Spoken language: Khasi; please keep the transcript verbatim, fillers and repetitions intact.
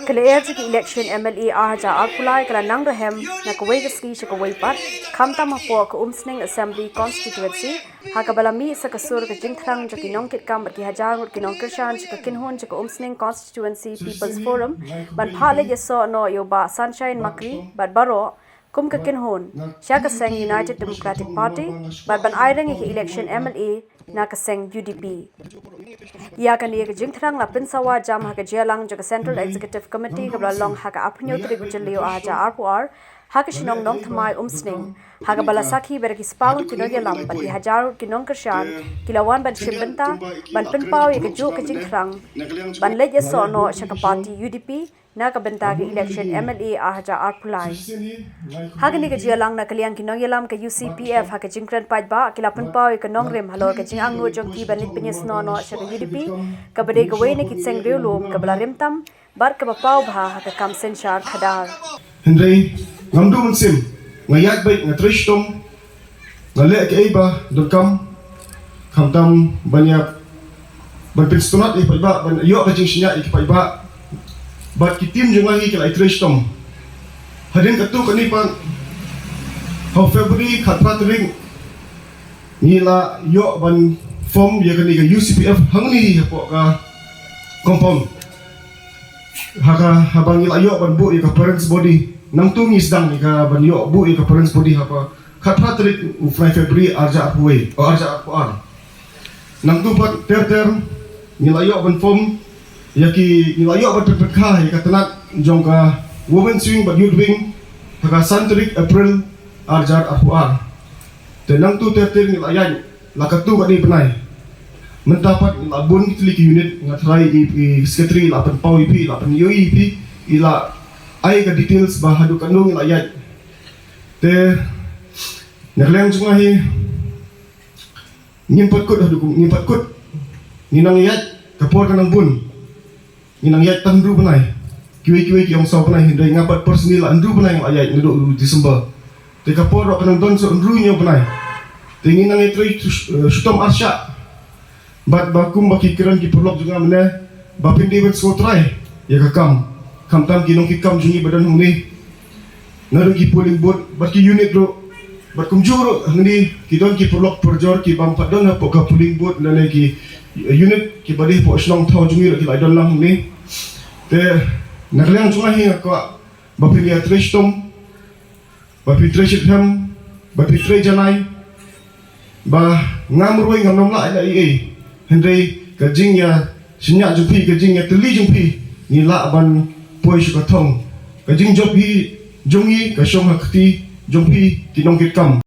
Ka lyer jong ka election M L A ar hajar arphew lai ka la nang rhem na kawei ka sngi sha kawei pat, khamtam hapoh ka Umsning Assembly Constituency, ha kaba la mih sa ka sur ka jingthrang jong ki nongkitkam bad ki hajar ngut ki nongkyrshan jong ka kynhun jong ka Umsning Constituency People's Forum ban phah leit ïasoh noh ïa u Bah Sunshine Makri bad baroh kum ka kynhun sha ka seng United Democratic Party bad ban aireng ïa ka election M L A na ka seng U D P. Ïa kane ka jingthrang la pynsawa jam ha ka jingïalang jong ka Central Executive Committee kaba la long ha ka arphew tarik u Jylliew ar hajar arphew ar ha ka shnong Nongthymmai Umsning, ha kaba la sakhi ba ki spah ngut ki nongïalam bad ki hajar ngut ki nongkyrshan ki la wan ban shim bynta ban pynpaw ïa kajuh ka jingthrang ban leit ïasoh noh sha ka party U D P na ka bynta ka election M L A ar hajar arphew lai. Ha kane ka jingïalang na ka liang ki nongïalam ka U C P F ha ka jingkren paidbah ki la pynpaw ïa ka nongrim halor ka jingangnud jong ki ban leit pynïasnoh noh sha ka U D P, kaba dei kawei na ki seng riewlum kaba la rim tam bad kaba paw bha ha ka kam synshar khadar. Hynrei ngam duh mynsiem, nga ïaid beit, nga trei shitom, nga leh kaei ba donkam, khamtam ban ïa, ban pynsngewtynnat ïa ki paidbah, ban ïoh ka jingshaniah ïa ki paidbah. Bad ki team jong nga hi ki la ïatrei shitom. Hadien katto katne pat, ha February khatphra tarik, ngi la ïoh ban form ïa kane ka U C P F hangne hapoh ka compound. Ha ka, haba ngi la ïoh ban buh ïa ka parents body, nangta ngi sdang ïa ka ban ïoh buh ïa ka parents body ha ka khatphra tarik u bnai February ar hajar arphew wei, oh, ar hajar arphew ar. Nangta pat ter ter ngi la ïoh ban form ïa ki, ngi la ïoh ban pynpynkha ïa ka tnat jong ka Women's Wing bad Youth Wing ha ka san tarik April ar hajar arphew ar. Te nangta ter ter ngi la ïaid la katto katne bnai. Mynta pat ngi la bun ki tylli ki unit, nga tharai i, i secretary la pynpaw ïa phi, la pynïohi ïa phi, i la ai ka details ba haduh katno ngi la ïaid. Te na ka liang jong nga hi, ngim pat kut haduh kum, ngim pat kut. Ngi nang ïaid, ka por ka nang bun. Ngi nang ïaid tang hynriew bnai. Kiwei kiwei ki ong saw bnai, hynrei nga pat personally la hynriew bnai nga la ïaid naduh u December. Te ka por ruh ka nang don sa hynriew hynñiew bnai. Te ngi nang ïatrei shu-, eh, shitom arshah. Bad ba kum ba ki kren ki paralok jong nga mynne, ba phin dei ban sngewthuh ïa ka kam. Khamtam ki nongkitkam jong ngi ba don hangne. Naduh ki polling booth, bad ki unit ruh, bad kumjuh ruh hangne ki don ki paralok parajor ki bym pat don hapoh ka polling booth lane ki unit kiba dei hapoh shnong thaw jong ngi ruh ki la don lang hangne. Te na ka liang jong nga hi nga kwah ba phin ïatrei shitom, ba phin trei shitrhem, ba phin trei janai, ba nga marwei ngam nym lah ïa ei ei. Hynrei ka jingïashaniah jong phi, ka jingïatylli jong phi, ngi lah ban poi sha ka thong. Ka jingjop hi jong ngi ka shong ha kti jong phi ki nongkitkam.